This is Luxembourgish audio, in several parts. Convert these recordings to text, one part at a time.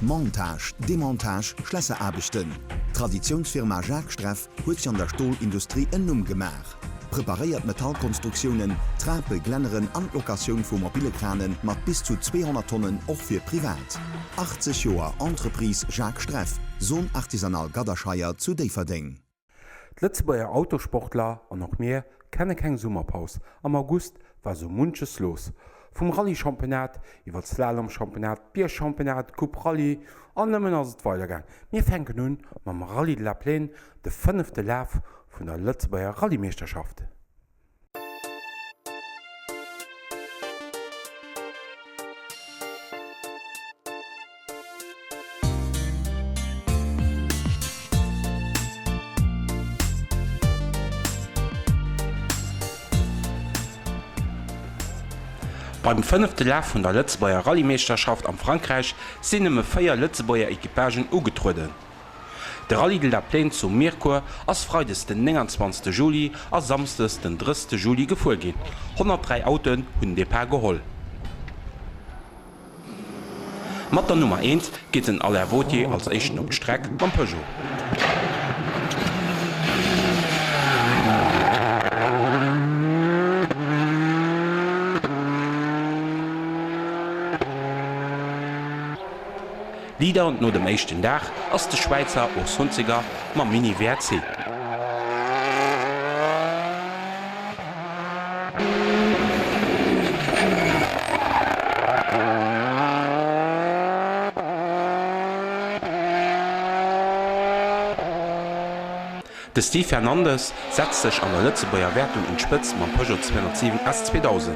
Montage, Demontage, Schlesseraarbechten. D'Traditiounsfirma Jacques Streff huet sech an der Stolindustrie en Numm gemaach. Preparéiert Metallkonstruktiounen, Trape, Glänneren an d'Locatioun vu mobile Krane mat bis zu 200 Tonnen och fir privat. 80 Joer Entreprise Jacques Streff, Zone Artisanale Gadderscheier zu Déifferdeng. D'Lëtzebuerger Autosportler, an och mir, kenne keng Summerpaus. Am August war sou munches los. Vum Rallye-Championnat iwwer d'Slalom-Championnat, d'Bierg-Championnat, d'Coupe Rallye an nëmmen ass et weidergaang. Mir fänken un mam Rallye de la Plaine, de fënnefte Laf vun der Lëtzebuerger Rallye-Meeschterschaft. Beim fënnefte Laf vun der Lëtzebuerger Rallye-Meeschterschaft am Frankräich sinn nëmme 4 Lëtzebuerger Equipagen ugetrueden. De Rallye de la Plaine zu Mirecourt ass freides den 29 Juli a samsdes den 30 Juli gefuer ginn. 103 Autoen hunn den Depart geholl. Mat der Nummer eent geet den Alain Vauthier als éischten op d'Streck mam Peugeot. Leader no dem éischten Dag ass de Schwäizer Urs Hunziger mam Mini WRC. De Steve Fernandes setzt sech an der Lëtzebuerger Wäertung un d'Spëtzt mam Peugeot 207 S 2000.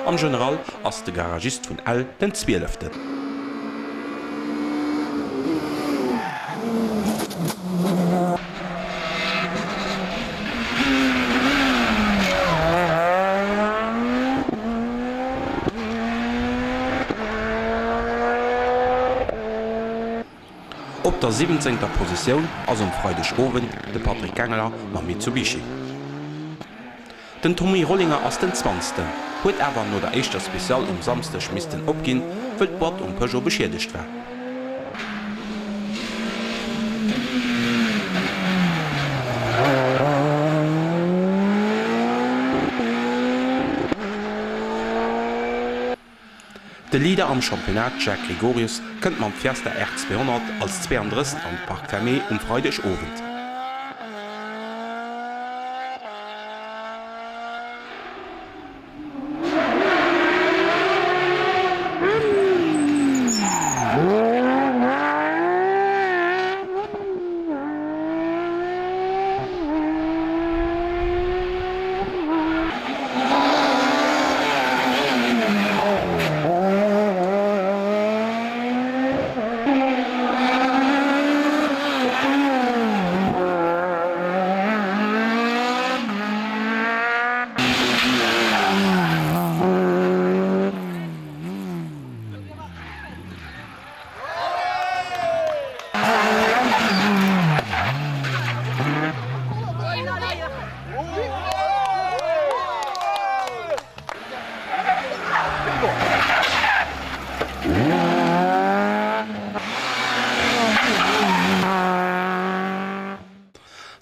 Am General ass de Garagist vun Ell den Zwieleften. Op der siwwenzéngter Positioun ass um Freideg Owend de Patrick Gangler mam Mitsubishi. Den Tommy Rollinger ass den Zwanzten, huet awer no der éischter Special um Samsdeg missten opginn, wëll d'Boîte um Peugeot beschiedegt war. De Leader am Championnat Jacques Gregorius kënnt mam Fiesta R 200 als 32. an d'Parc Fermé um Freideg Owend.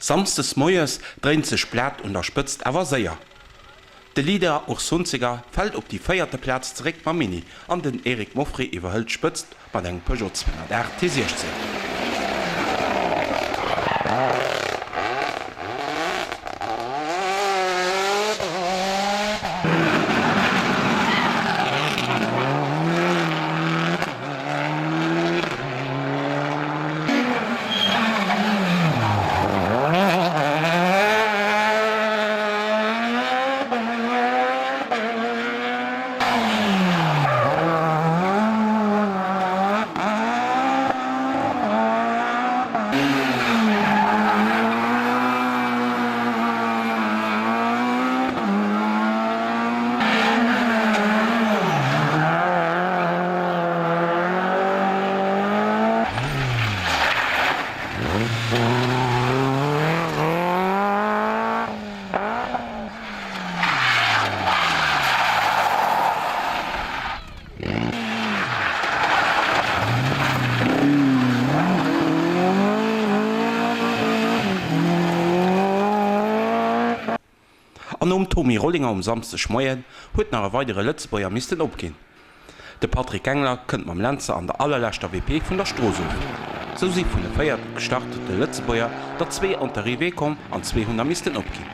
Samsdes moies dréint sech d'Blat un der Spëtzt awer séier. De Leader Urs Hunziger fält op déi véierte Plaz zeréck mam Mini an den Eric Moffry iwwerhëlt d'Spëtzt mat engem Peugeot 208 T16. An nom Tony Rollinger um Samsdeg Moien huet nach e weidere Lëtzebuerger missten opginn. De Patrick Engler kënnt mam Lenzer an der allerleschter WP vun der Strooss of. Sou si vun de 4 gestartete Lëtzebuerger der zwee an d'Arrivée komm an zwee hunn der missten opginn.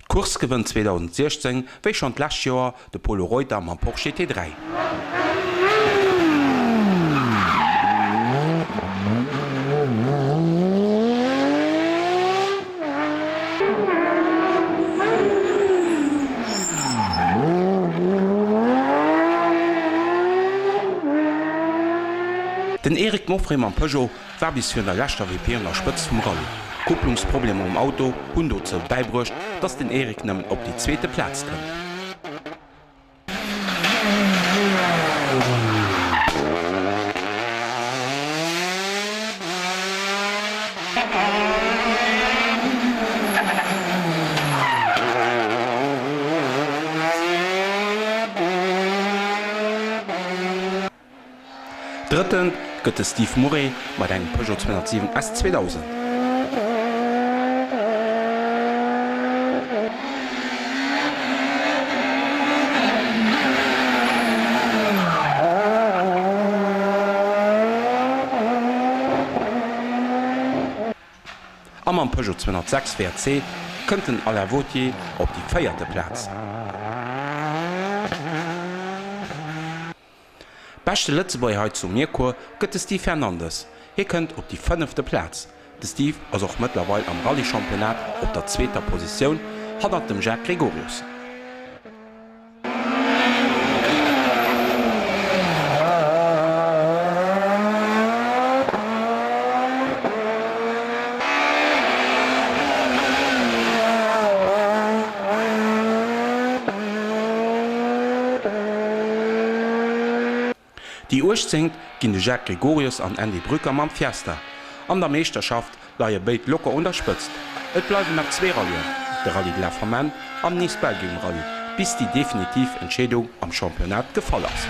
D'Course gewënnt 2016, wéi schonn d'lescht Joer, de Polo Reuter mam Porsche GT3. Den Eric Mauffret mam Peugeot war bis virun der leschter WP un der Spëtzt vum Rallye. Kupplungsproblemer um Auto hunn dozou bäibruecht, dass den Eric nëmmen op déi zweete Plaz kënnt. Drëtten gëtt de Steve Murray mat engem Peugeot 207 S 2000. A mam Peugeot 206 WRC kënnt den Alain Vauthier op déi véierte Plaz. Beschte Lëtzebuerger hei zu Mirecourt gëtt de Steve Fernandes. Hie kënnt op déi fënnefte Plaz. De Steve ass och mëttlerweil am Rallye-Championnat op der zweeter Positioun, hannert dem Jacques Gregorius. Déi Uechtzéngt ginn de Jacques Gregorius an Andy Brücker mam Fiesta. An der Meeschterschaft leie béid locker un der Spëtzt. Et bleiwen nach zwee Rallyen, de Rallye de la Famenne an Nice-Belgium Rallye, bis déi definitiv Entscheedung am Championnat gefall ass.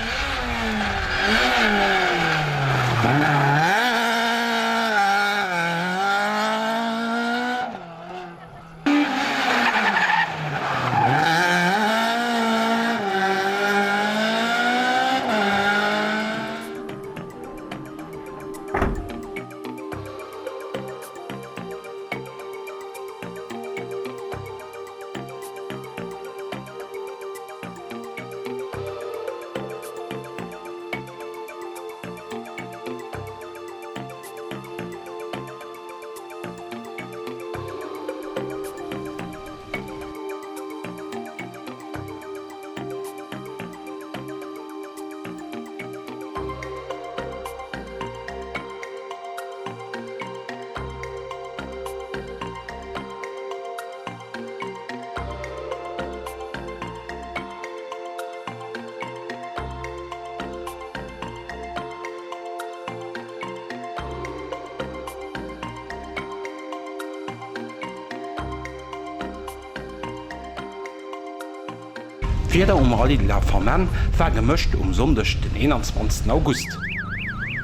D'Wieder um Rallye de la Famenne war gemëscht um Sonndeg den 21 August.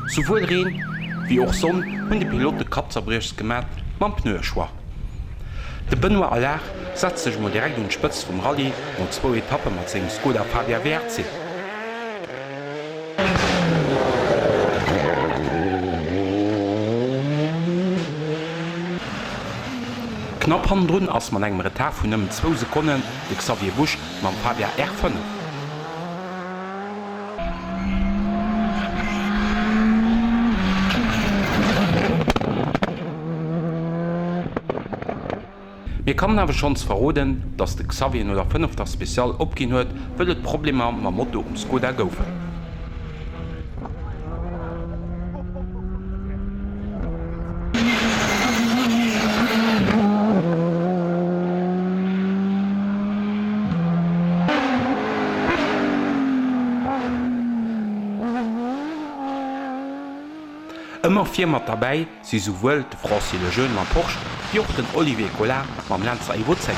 Souwuel Reen wéi och Sonn hunn de Pilote Kappzerbrieches gemat mam Pneuechoix. De Benoît Allard setzt sech mol direkt un d'Spëtzt vum Rallye no zwou Etappe mat sengem Skoda Fabia WRC. Knapp hannendrun ass mat engem Retard vun nëmmen zwou Sekonnen de Xavier Busch mam Fabia R5. Mir kannen awer schonns verroden, dass de Xavier no der fënnefter Special opginn huet, wëll et Problemer mam Moto um Skoda goufen. Ëmmer vir mat derbäi si souwuel de Francis Lejeune mam Porsche wéi och den Olivier Collard mam Lancer Evo 10.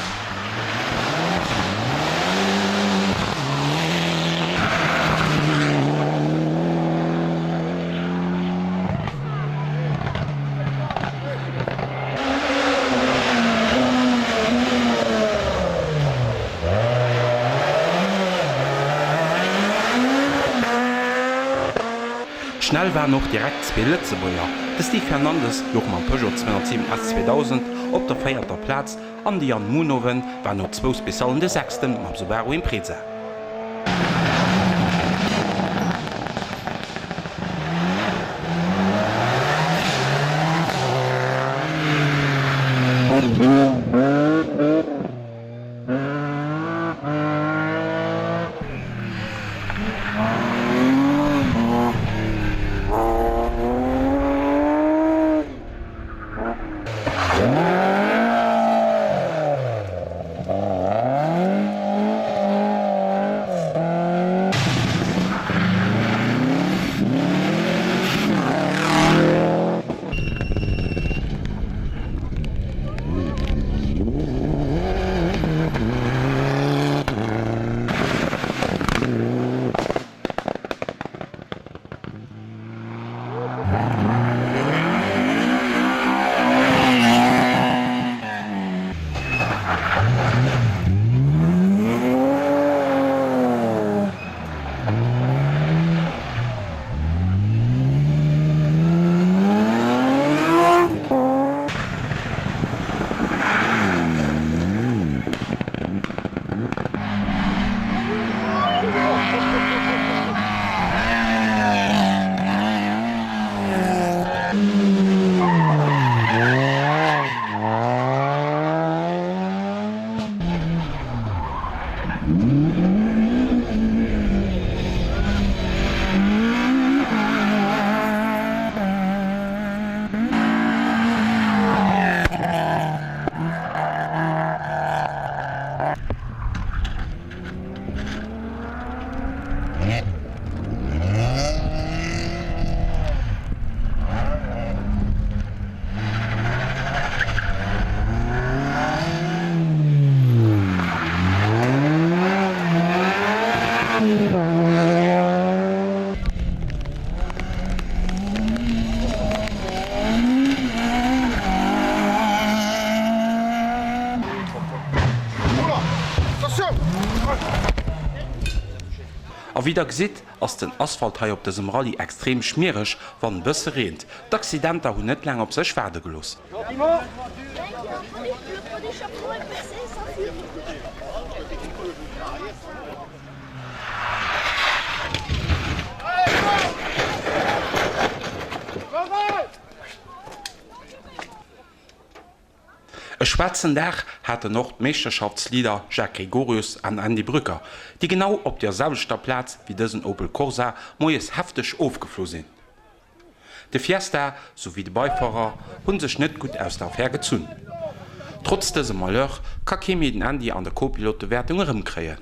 Schnell waren och direkt zwee Lëtzebuerger, de Steve Fernandes louch mam Peugeot 207 S 2000 op der véierter Plaz an de Yann Munoven war no zwou Speciallen de Sechsten mam Subaru Impreza. A wéi der gesitt, ass den Asphalt hei op dësem Rallye extrem schmiereg, wann e bësse reent. D'Accidenter hunn net laang op sech waarde gelooss. E schwaarzen Dag haten och d'Meeschterschaftsleader Jacques Gregorius an Andy Brücker, déi genau op der selwechter Plaz wéi dësen Opel Corsa moies hefteg ofgeflu sinn. De Fiesta souwéi de Beifuerer hu sech net gutt aus der Affär gezunn. Trotz dësem Malheur ka kee méi den Andy an der Co-Pilote-Wäertung erëmkréien.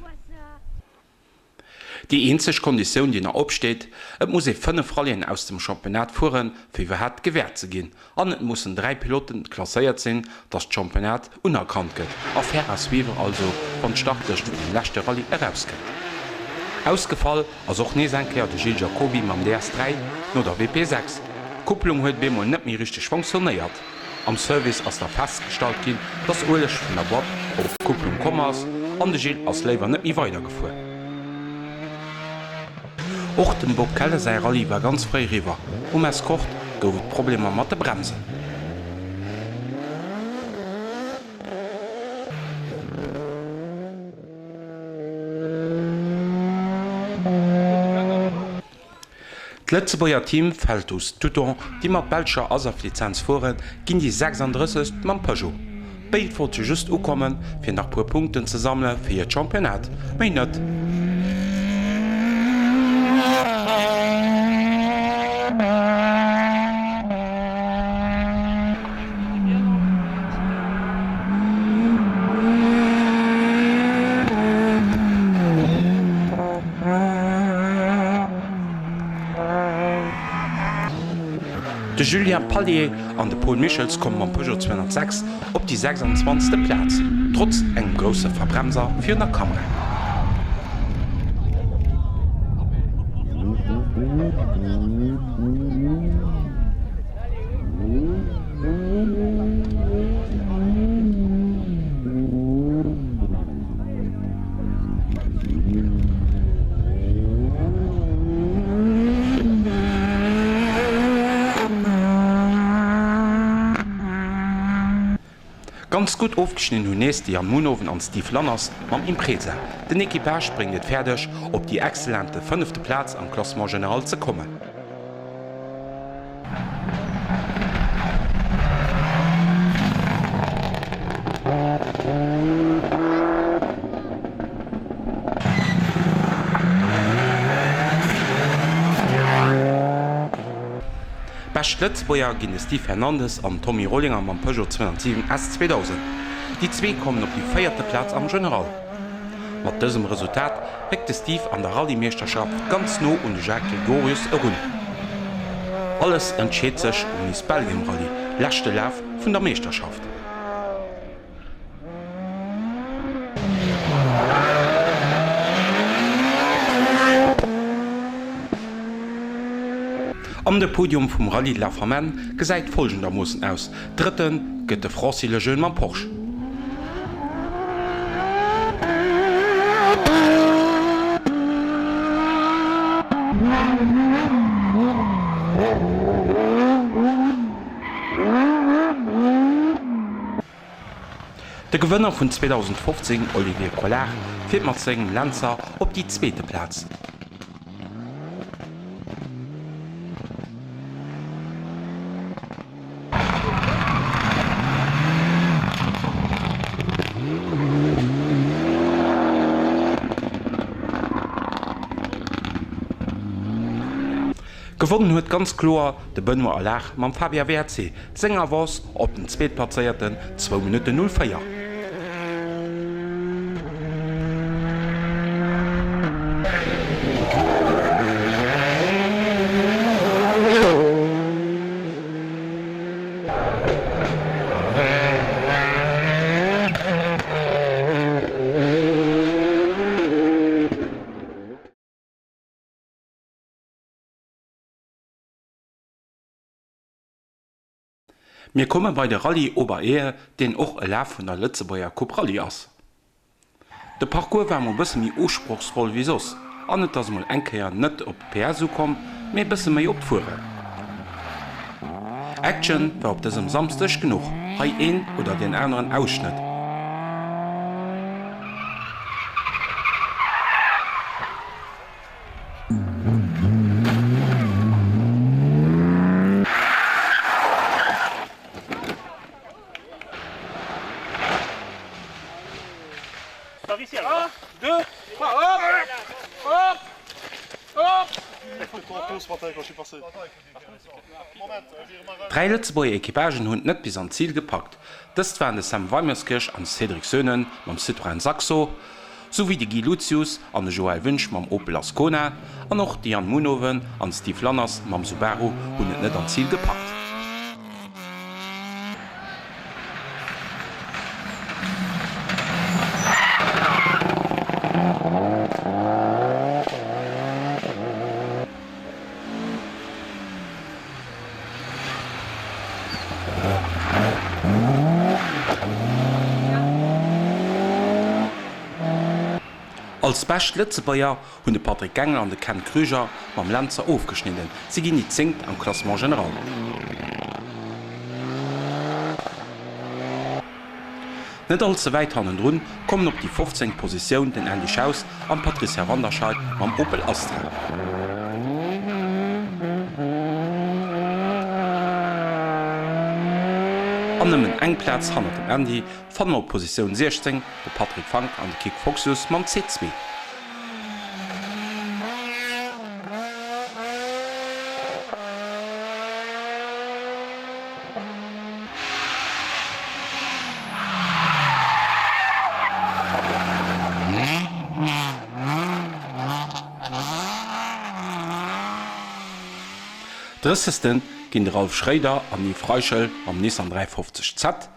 Déi eenzeg Konditioun, déi nach opsteet, Et muss ee 5 Rallyen aus dem Championnat fueren, fir iwwerhaapt gewäert ze ginn. An et mussen 3 Piloten klasséiert sinn, datt d'Championnat unerkannt gëtt. Affaire à suivre also, wann d'Startlëscht vun dem leschte Rallye erauskënnt. Ausgefall ass och nees eng Kéier de Gilles Jacoby mam DS3 no der WP6. D'Kupplung huet bemol net méi richteg fonctionnéiert. Am Service ass da festgestallt ginn, dass Ueleg vun der Boîte op d'Kupplung komm ass an de Gilles ass léiwer net méi weidergefuer. Och dem Bob Kelle säi Rallye war ganz fréi eriwwer. Um Escort gouf et Problemer mat de Bremsen. D'Lëtzebuerger Team Feltus Touton, déi mat belscher Asaf-Lizenz fueren, ginn déi 36. mam Peugeot. Béid wollte just ukommen, fir nach puer Punkten ze sammele fir hiert Championnat, méi net. De Julien Pallier an de Paul Michels komme mam Peugeot 206 op déi 26. Plaz, trotz engem grousse Verbremser virun der Kamera. Ganz gutt ofgeschnidden hunn nees de Jan Munhoven an Steve Lanners mam Impreza. Den Equipage bréngt et fäerdeg, op déi exzellente fënnefte Plaz am Classement general ze kommen. Bescht Lëtzebuerger ginn de Steve Fernandes an Tommy Rollinger mam Peugeot 207 S 2000. Déi zwee kommen op déi véierte Plaz am General. Mat dësem Resultat réckt de Steve an der Rallye-Meeschterschaft ganz no un de Jacques Gregorius erun. Alles entscheet sech um Miss Belgium Rallye, leschte Laf vun der Meeschterschaft. An de Podium vum Rallye de la Famenne gesäit folgendermoossen aus, Drëtte gëtt de Francis Lejeune mam Porsche. De Gewënner vun 2015, Olivier Collard, fiert mat sengem Lancer op déi zweete Plaz. Gewonnen huet ganz kloer de Benoît Allard mam Fabia WRC. Seng Avance op den Zweetplazéierten zwou Minutten 04. Mir komme bei de Rallye Oberehe, deen och e Laf vun der Lëtzebuerger Coupe Rallye ass. De Parcours war mol bësse méi usprochsvoll wéi soss an et ass mol eng Kéier net op d'PS ukomm, mee bësse méi op d'Fueren. Action war op dësem Samsdeg genuch, hei een oder deen aneren Ausschnëtt. Dräi Lëtzebuerger Equipagen hunn et net bis an d'Zil gepackt. Dëst waren de Sam Weimerskirch an de Cédric Soenen mam Citroën Saxo, sou wéi de Guy Lucius an de Joël Wünsch mam Opel Ascona an och de Yann Munhowen an de Steve Lanners mam Subaru hunn et net an d'Zil gepackt. Als bescht Lëtzebuerger hunn de Patrick Gengel an de Ken Krüger mam Lenzer ofgeschnidden. Si ginn déi Zéngt am Classement général. Net all ze wäit hannendrun kommen op déi 15. Positioun den Andy Schaus an d'Patricia Wanderscheid mam Opel Astra. An nëmmen eng Plaz hannert dem Andy fanne mer op Positioun 16 de Patrick Fank an de Kik Foxius mam C2. Drëssegste ginn de Ralph Schréider an Yves Reichel mam Nissan 350 Z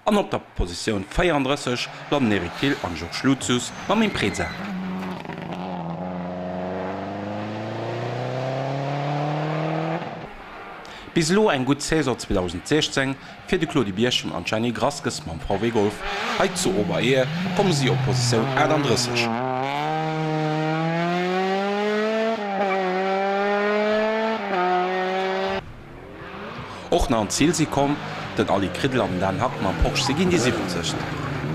an op der Positioun 34 landen Eric Thill an Georges Lucius mam Impreza. Bis elo eng gutt Saison 2016 fir de Claudy Bierchem an d'Jenny Grasges mam VW Golf. Hei zu Oberehe komme si op Positioun 38. Och nach an d'Zil si komm. Den Aly Kridel an den Dan Hack mam Porsche si ginn déi 70.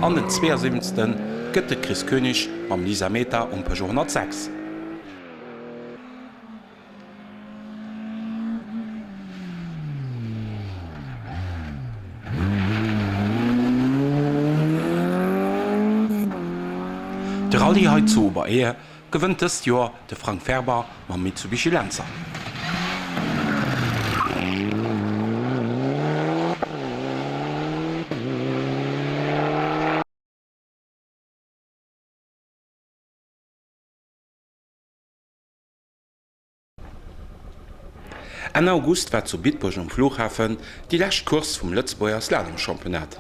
An den 72. Gëtt de Chris Koenig mam Lisa Meta um Peugeot 106. De Rallye hei zu Obereer gewënnt dëst Joer de Frank Ferber mam Mitsubishi Lancer. Enn August war zu Bitburg um Flughafen déi lescht Course vum Lëtzebuerger Slalom-Championnat.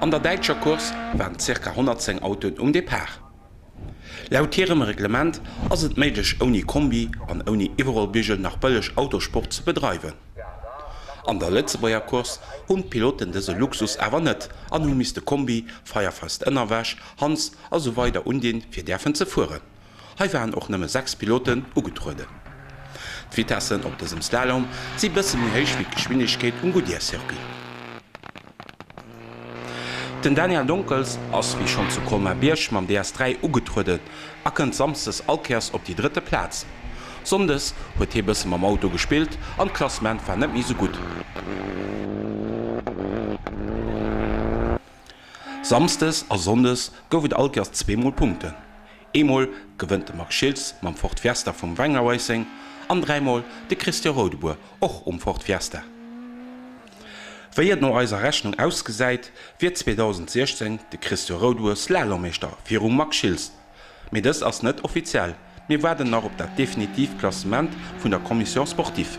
An der däitscher Course waren zirka 110 Autoen um Depart. Laut hirem Reglement ass et méiglech ouni Kombi an ouni Iwwerrollbigel nach bëlleg Autosport ze bedreiwen. An der Lëtzebuerger Course hunn d'Piloten dëse Luxus awer net an hu misste Kombi, feierfest Ënnerwäsch, Hans a sou weider undinn fir däerfen ze fueren. Hei waren och nëmme 6 Piloten ugetrueden. D'Vitessen op dësem Slalom si bësse méi héich wéi d'Geschwindegkeet um Goodyear Circuit. Den Daniel Donkels ass wéi schonn zu Colmar-Bierg mam DS3 ugetrueden a kënnt samsdes allkéiers op déi drëtte Plaz. Sonndes huet hie bësse mam Auto gespillt an d'Klassement war net méi sou gutt. Samsdes a Sonndes gouf et allkéiers zweemol Punkten. Eemol gewënnt de Max Schiltz mam Ford Fiesta vum Wenger Racing an dräimol de Christian Roudebour och um Ford Fiesta. Wéi et no eiser Rechnung ausgesäit, wier 2016 de Christian Roudebour Slalommeeschter virum Max Schiltz. Mee dëst ass net offiziell, mir waarden nach op dat definitiivt Klassement vun der Commission sportive.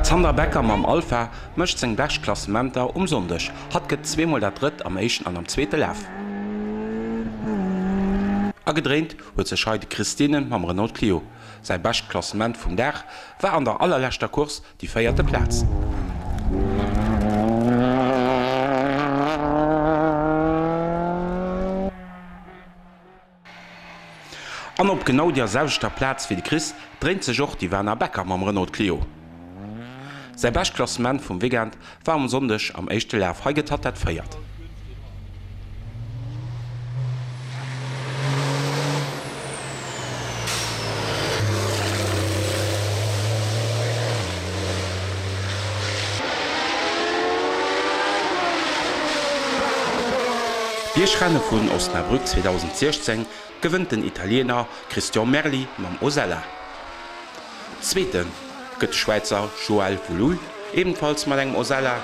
D'Sandra Becker mam Alfa mécht seng bescht Klassementer um Sonndeg. Hatt gëtt zweemol dat Drëtt am éischten an am zweete Laf. Agedréint huet sech hei de Chris Dienen mam Renault Clio. Säi bescht Klassement vum Dag war an der allerleschter Course déi véierte Plaz. An op genau deer selwechter Plaz wéi de Chris dréint sech och d'Ivana Becker mam Renault Clio. Säi bescht Klassement vum Weekend war um Sonndeg am éischte Laf, hei gëtt hatt dat véiert. D'Biergrenne vun Osnabrück 2016 gewënnt den Italiener Christian Merli mam Osella. Zweete gëtt de Schwäizer Joël Vouloux, ebenfalls mat engem Osella.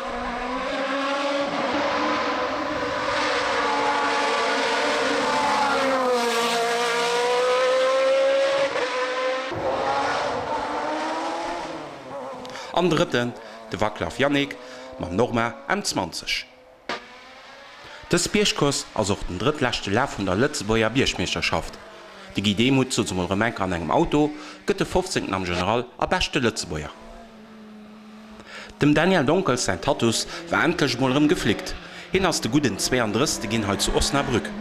An Drëtten de Vaclav Janik mam Norma M20. Dës Biergcourse ass och den drëttleschte Laf vun der Lëtzebuerger Biergmeeschterschaft. De Guy Demuth souz emol erëm enker an engem Auto, gëtt de 15. am General a beschte Lëtzebuerger. Dem Daniel Donkels säin Tatuss war endlech emol erëm geflickt. Hien ass de gudden 32. ginn hei zu Osnabrück.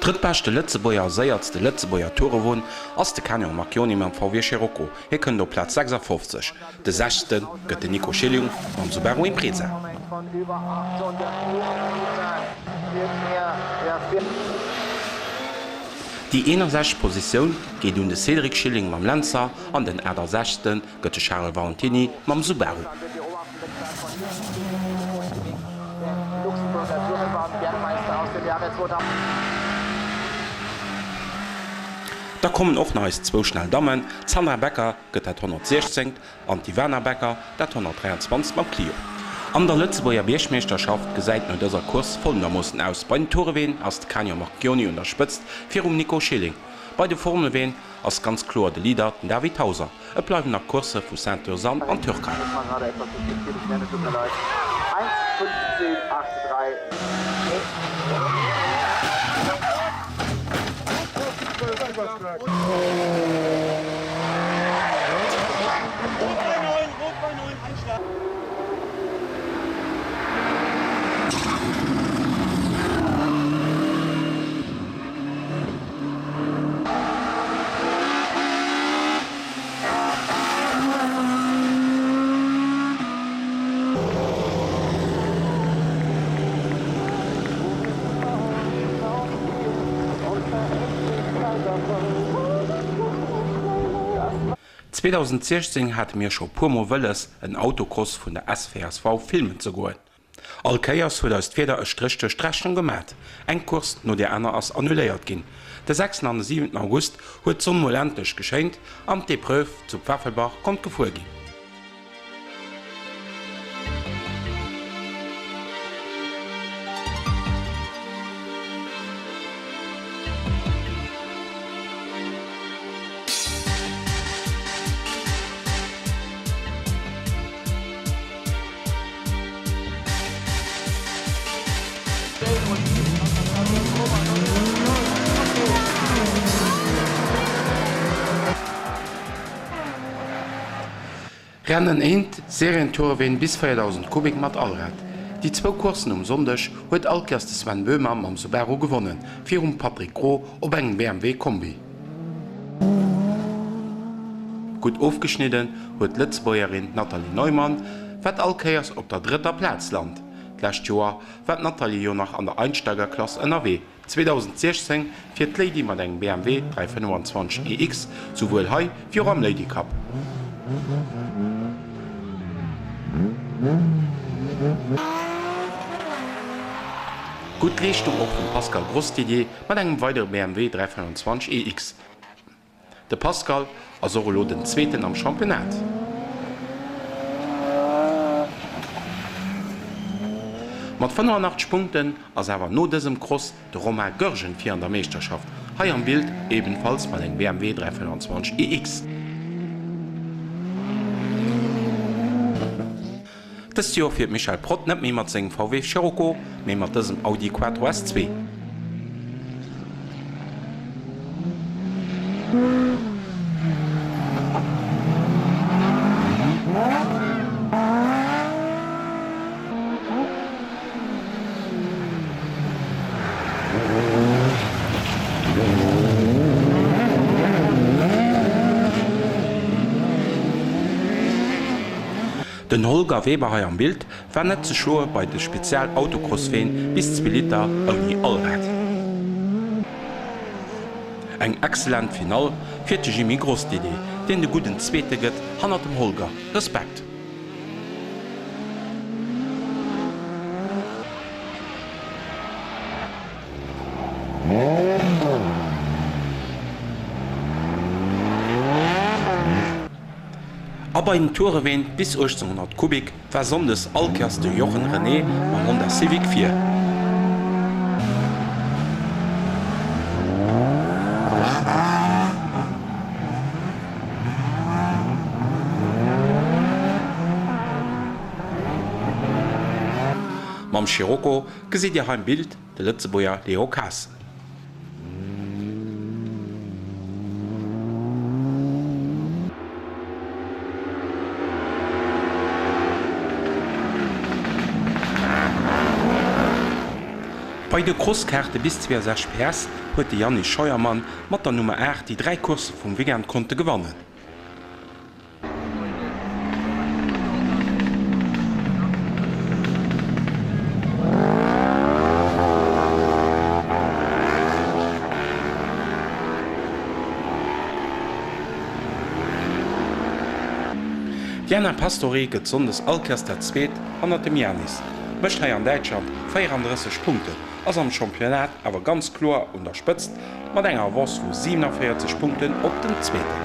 Drëttbeschte Lëtzebuerger a séiertste Lëtzebuerger Tourewon ass de Canyon Marchioni mam VW Scirocco. Hie kënnt op Plaz 56. De Sechste gëtt den Nico Schilling mam Subaru Impreza. Déi 61. Positioun geet un de Cédric Schilling mam Lancer an den 68. Gëtt de Charel Valentiny mam Subaru. Da kommen och nach eis zwou schnell Dammen, d'Sandra Becker gëtt dat 116. An d'Ivana Becker dat 123. Mam Clio. An der Lëtzebuerger Biergmeeschterschaft gesäit no dëser Course folgendermoossen aus, Bei den Toureween ass de Canyon Marchioni un der Spëtzt virum Nico Schilling. Bei de Formelween ass ganz kloer de Leader den David Hauser. Et bleiwen nach Coursse vu Saint-Ursanne an Türkei. 2016 hate mir scho puer mol wëlles en Autocross vun der SVSV filmen ze goen. All Kéiers huet eis d'Wieder e Stréch duerch d'Rechnung gemat. Eng Course no där aner ass annuléiert ginn. De sechsten an de siwenten August huet d'Sonn mol endlech geschéint an d'Epreuve zu Pfaffelbach konnt gefuer ginn. Rennen eent, Serientourween bis 4000 Kubik mat Allrad. Déi zwou Courssen um Sonndeg huet allkéiers de Sven Böhmer mam Subaru gewonnen, virum Patrick Gros op engem BMW Kombi. Gutt ofgeschnidden huet d'Lëtzebuergerin Nathalie Neumann, wat all Kéiers op der drëtter Plaz lant. D'lescht Joer war d'Nathalie jo nach an der Einsteigerklass ënnerwee. 2016 fiert d'Lady mat engem BMW 325 iX souwuel hei wéi och am Lady Cup. Gutt Leeschtung och vum Pascal Grosdidier mat engem weidere BMW 325 iX. De Pascal ass och elo den Zweeten am Championnat. Mat 85 Punkten ass awer no dësem Cross de Romain Goergen vir an der Meeschterschaft, hei am Bild ebenfalls mat engem BMW 325 iX. Dëst Joer fiert d'Michèle Prott net méi mat sengem VW Scirocco, mee mat dësem Audi Quattro S2. Den Holger Weber hei am Bild war net ze schloe bei de Spezial Autocrossween bis zwee Liter ouni Allrad. Eng excellent Finall fir de Jimmy Grosdidier, deen de gudden Zweete gëtt hannert dem Holger. Respekt! A bei den Toureween bis 1800 Kubik war sonndes allkéiers de Jochen René mam Honda Civic vir. Mam Scirocco gesitt Dir hei am Bild de Lëtzebuerger Léo Kaassen. Bei de Crosskaarte bis 62 PS huet de Yannick Scheuermann mat der Nummer 8 déi 3 Coursse vum Weekend konnte gewannen. D'Diana Pastore gëtt sonndes all Kéiers dat Zweet hannert dem Janis, mécht hei an Däitschland 34 Punkten, ass am Championnat awer ganz kloer un der Spëtzt mat enger Avance vu 47 Punkten op den Zweeten.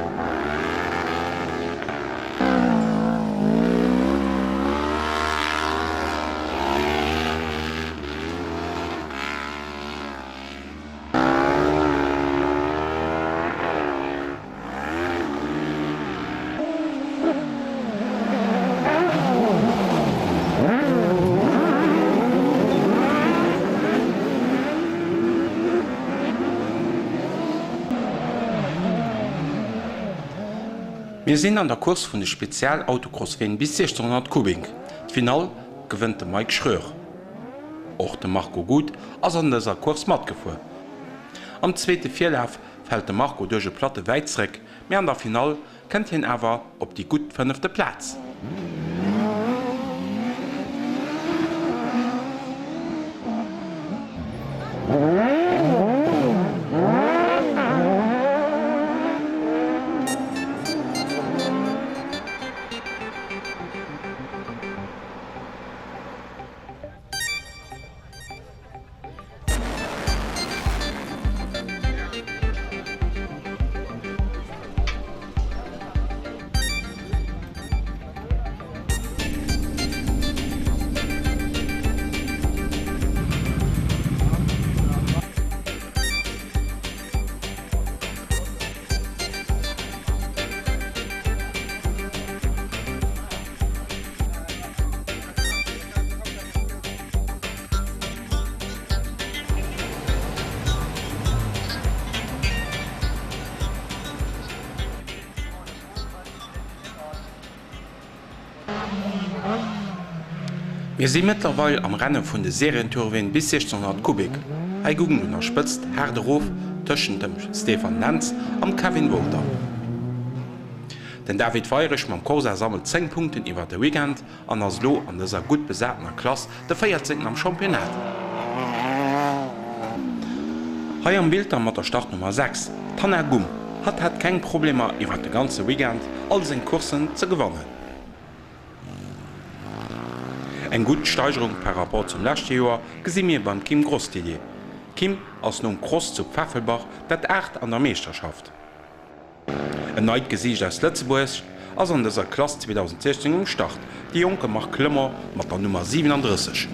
Mir sinn an der Course vun de Spezial-Autocross-Ween bis 1600 Kubik. D'Finall gewënnt de Mike Schröer. Och de Marco Guth ass an dëser Course matgefuer. Am zweete Virlaf fält de Marco duerch e Platte wäit zréck, mee an der Finall kënnt hien awer op déi gutt fënnefte Plaz. Mir si mëttlerweil am Renne vun de Serientourween bis 1600 Kubik. Hei goung un der Spëtzt haart erof tëschent dem Stefan Lenz am Kevin Wolter. Den David Weirich mam Corsa sammelt 10 Punkten iwwer de Weekend an ass elo an dëser gutt besatener Klass de véierzéngten am Championnat. Hei am Bild da mat der Startnummer 6, d'Hanna Gumm. Hatt hat keng Problemer iwwert de ganze Weekend all seng Courssen ze gewannen. Eng gutt Steigerung par rapport zum leschte Joer gesi mir beim Kim Grosdidier. D'Kim ass nom Cross zu Pfeffelbach dat 8 an der Meeschterschaft. En neit Gesiicht aus Lëtzebuerg ass an dëser Klass 2016 um Start, de jonke Marc Clement mat der Nummer 37.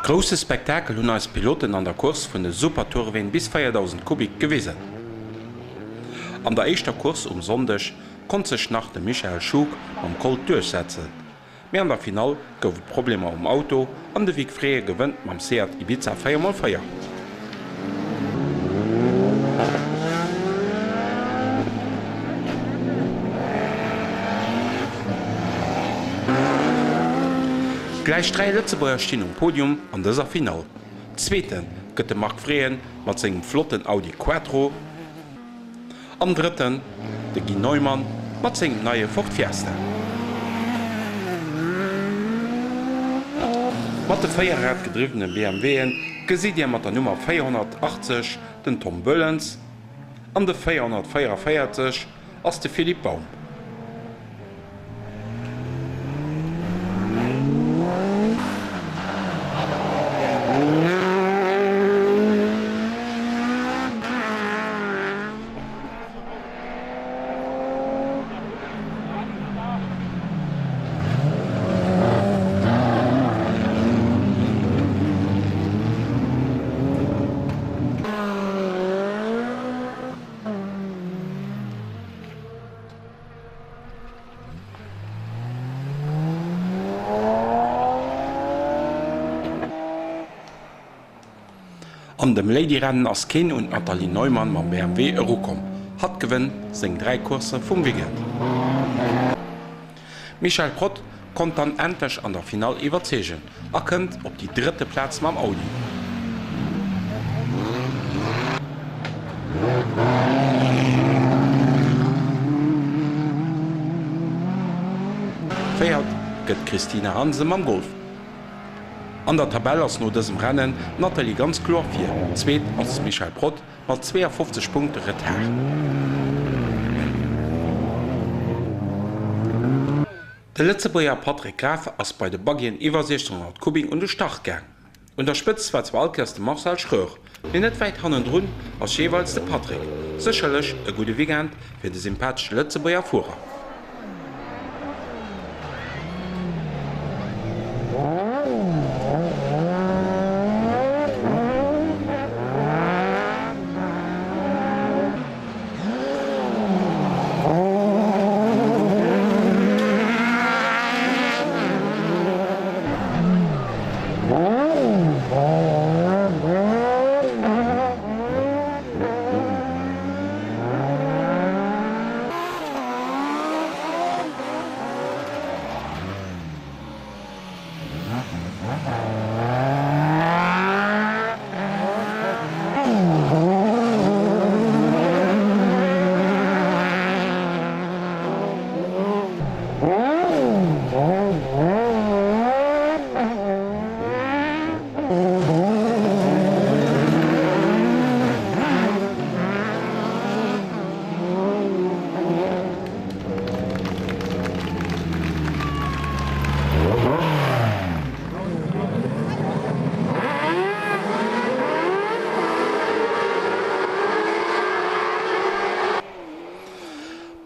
Grousse Spektakel hunn eis Piloten an der Course vun de Super-Tourween bis 4.000 Kubik gewisen. An der éischter Course um Sonndeg konnt sech nach de Michael Schug mam Colt duerchsetzen, mee an der Finall gouf et Problemer um Auto an de Vic Frehe gewënnt mam Seat Ibiza 4 x 4. Gläich 3 Lëtzebuerger stinn um Podium an dëser Finall. Zweete gëtt de Marc Vrehen mat sengem flotten Audi Quattro an Drëtten de Guy Neumann mat sengem neie Ford Fiesta. Mat de véierrad gedriwwene BMWe gesitt Dir mat der Nummer 480 den Tom Böllens an de 444 ass de Philippe Baum. An dem Lady-Rennen ass keen un d'Nathalie Neumann mam BMW erukomm. Hatt gewënnt seng 3 Coursse vum Weekend. D'Michèle Prott konnt dann endlech an der Finall iwwerzeegen a kënnt op déi drëtte Plaz mam Audi. Véiert gëtt d'Christine Hansen mam Golf. An der Tabell ass no dësem Rennen d'Nathalie ganz kloer vir, zweet ass d'Michèle Prott mat 52 Punkte Retard. De Lëtzebuerger Patrick Graf ass bei de Buggyen iwwer 1600 Kubik un de Start gaang. Un der Spëtzt war zwar all Kéiers de Marcel Schröer, mee net wäit hannendrun ass jeeweils de Patrick. Sécherlech e gudde Weekend fir de sympathesche Lëtzebuerger Fuerer.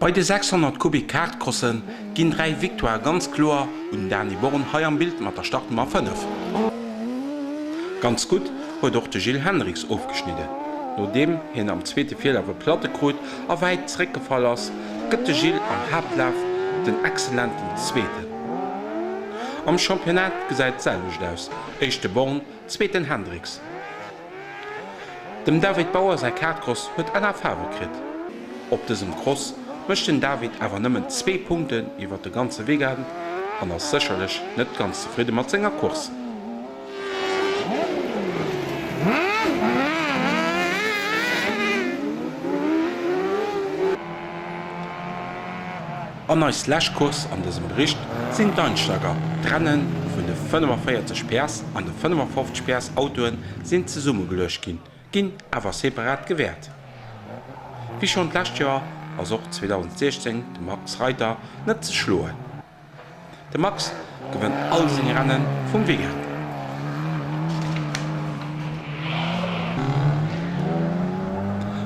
Bei de 600 Kubik Kartcrosse ginn 3 Victoirë ganz kloer un den Dany Born, hei am Bild mat der Startnummer 5. Ganz gutt huet och de Gilles Hendricks ofgeschnidden. Nodeem hien am zweete Virlaf e Platte krut a wäit zeréckgefall ass, gëtt de Gilles am Haaptlaf den exzellenten Zweeten. Am Championnat gesäit d'selwecht aus, éischte Born, zweeten Hendricks. Dem David Bauer säi Kartcross huet aner Faarwe kritt. Op dësem Cross mécht den David awer nëmmen zwee Punkten iwwer de ganze Weekend an ass sécherlech net ganz zefridde mat senger Course. An eis lescht Course an dësem Bericht sinn d'Einsteiger. D'Renne vun de 45 PS an de 55 PS Autoen sinn zesummegeluecht ginn, ginn awer separat gewäert. Wéi schonn d'lescht Joer ass och 2016 de Max Reiter net ze schloen. De Max gewënnt all seng Rennen vum Weekend.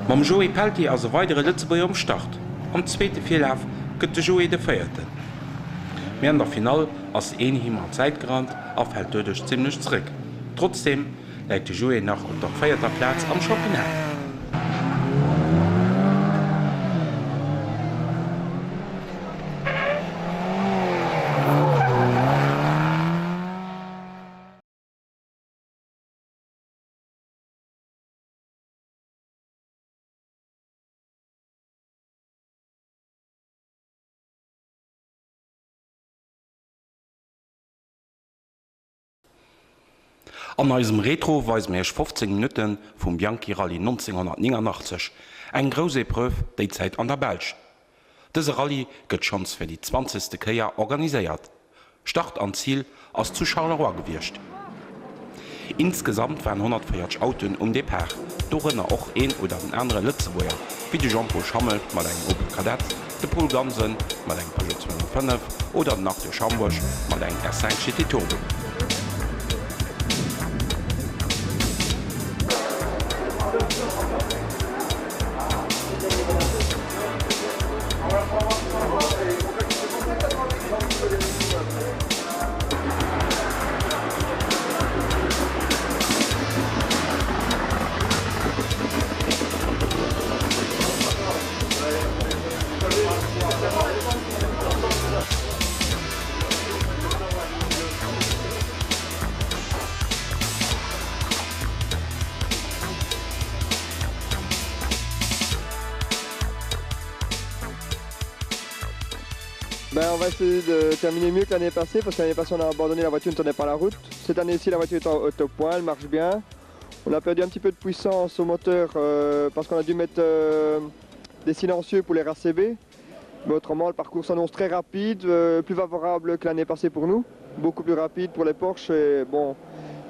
Mam Joé Peltier ass e weidere Lëtzebuerger um Start. Am zweete Virlaf gëtt de Joé de Véierten. Mee an der Finall ass een him an d'Säit gerannt a fält doduerch zimmlech zeréck. Trotzdeem läit de Joé nach op der véierter Plaz am Championnat. An eisem Retro weise mir iech 15 Minutte vum Bianchi Rallye 1989, eng grouss Epreuve déi Zäit an der Belsch. Dëse Rallye gëtt schonns fir déi zwanzegste Kéier organiséiert. Start an Zil ass zu Charleroi gewiescht. Insgesamt waren 140 Autoen um Depart, dorënner och een oder den anere Lëtzebuerger, wéi de Jean-Paul Schammel mat engem Opel Kadett, de Paul Gansen mat engem Peugeot 205 oder den Arthur Schambourg mat engem R5 GT Turbo. Ben, on va essayer de terminer mieux que l'année passée parce que l'année passée on a abandonné la voiture ne tenait pas la route. Cette année-ci la voiture est au, au point, elle marche bien. On a perdu un petit peu de puissance au moteur euh, parce qu'on a dû mettre euh, des silencieux pour les RACB. Mais autrement le parcours s'annonce très rapide, euh, plus favorable que l'année passée pour nous, beaucoup plus rapide pour les Porsche et bon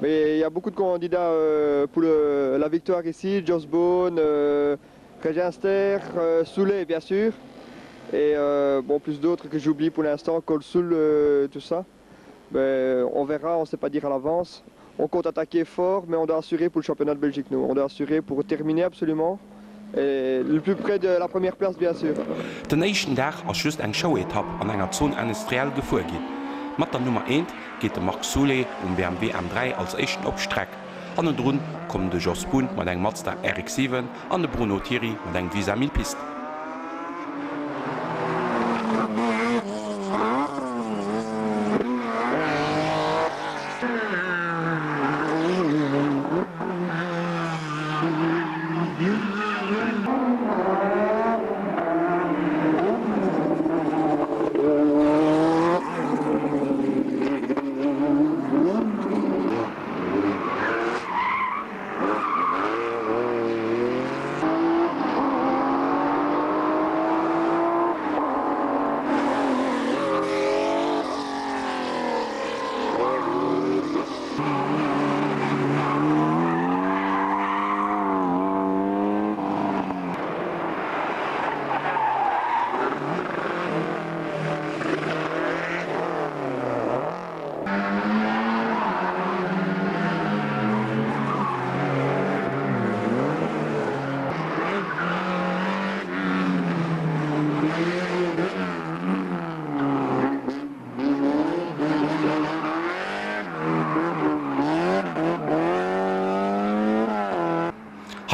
mais il y a beaucoup de candidats euh, pour le, la victoire ici, Jos Bone, euh, Reginster, euh, Soulet bien sûr et euh, bon plus d'autres que j'oublie pour l'instant, Colsoul, euh, tout ça. Mais on verra, on ne sait pas dire à l'avance. On compte attaquer fort, mais on doit assurer pour le championnat de Belgique nous. On doit assurer pour terminer absolument et le plus près de la première place bien sûr. Den éischten Dag ass just eng Show-Etapp an enger Zone industrielle gefuer ginn. Mat der Nummer eent geet de Marc Soulé um BMW M3 als éischten op d'Streck. Hannendrun kommen de Jos Boon mat engem Mazda RX-7 an de Bruno Thiry mat engem Visa 1000 Piste.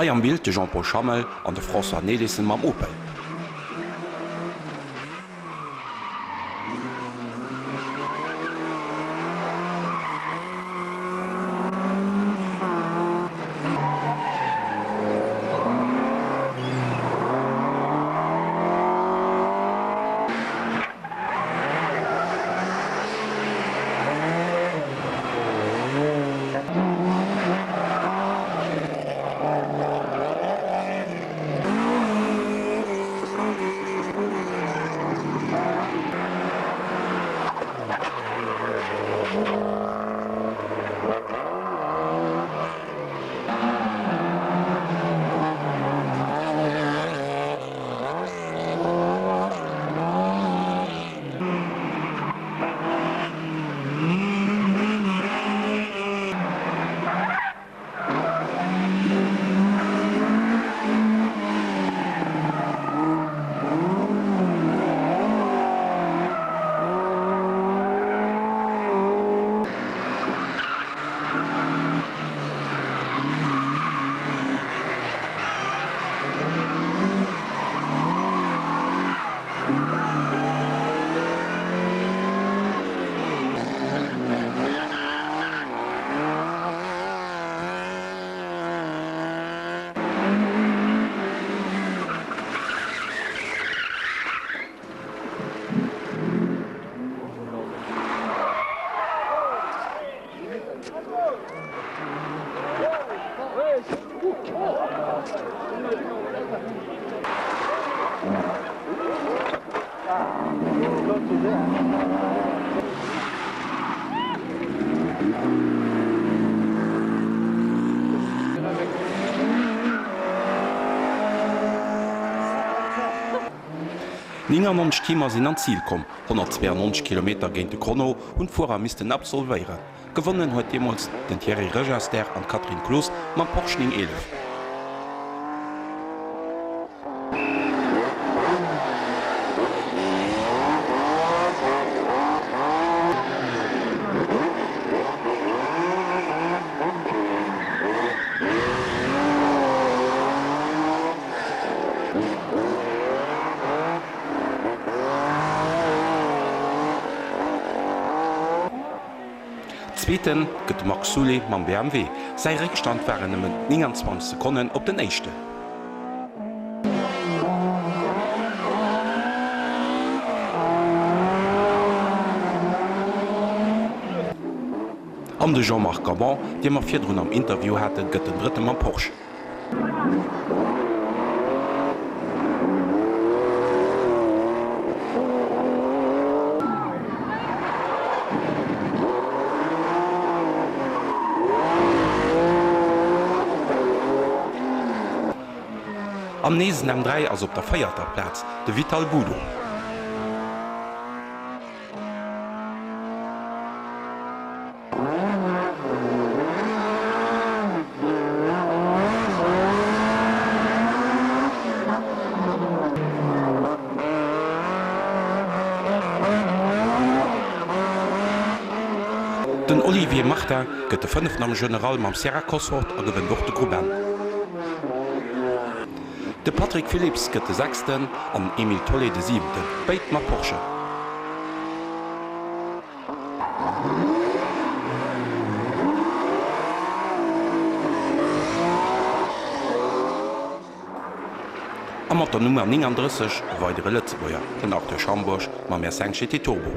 Hei am Bild de Jean-Paul Schammel an de François Nelissen mam Opel. 99 Teamer sinn an d'Zil komm. 192 Kilometer géint de Chrono hunn d'Fuerer missten absolvéieren. Gewonnen huet deemools den Thierry Regester an d'Catherine Cloos mam Porsche 911. Zweete gëtt de Marc Soulé mam BMW. Säi Réckstand waren nëmmen 29 Sekonnen op den Éischten. An de Jean-Marc Gabon, dee mer virdrun am Interview haten, gëtt den Drëtte mam Porsche. An nees en M3 ass op der véierter Plaz, de Vital Budo. Den Olivier Martin gëtt de Fënneften am General mam Sierra Cosworth a gewënnt och de Grupp N. De Patrick Philipps gëtt de Sechsten an den Emile Tollet de Siwenten, béid mat Porsche. A mat der Nummer 39 e weidere Lëtzebuerger, den Arthur Schambourg mam R5 GT Turbo.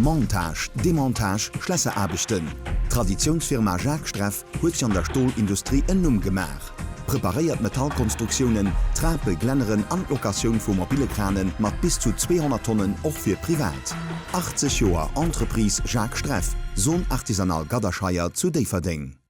Montage, Demontage, Schlässeraarbechten. D'Traditiounsfirma Jacques Streff huet sech an der Stolindustrie en Numm gemaach. Preparéiert Metallkonstruktiounen, Trape, Glänneren an d'Locatioun vu mobile Krane mat bis zu 200 Tonnen och fir privat. 80 Joer Entreprise Jacques Streff, Zone Artisanale Gadderscheier zu Déifferdeng.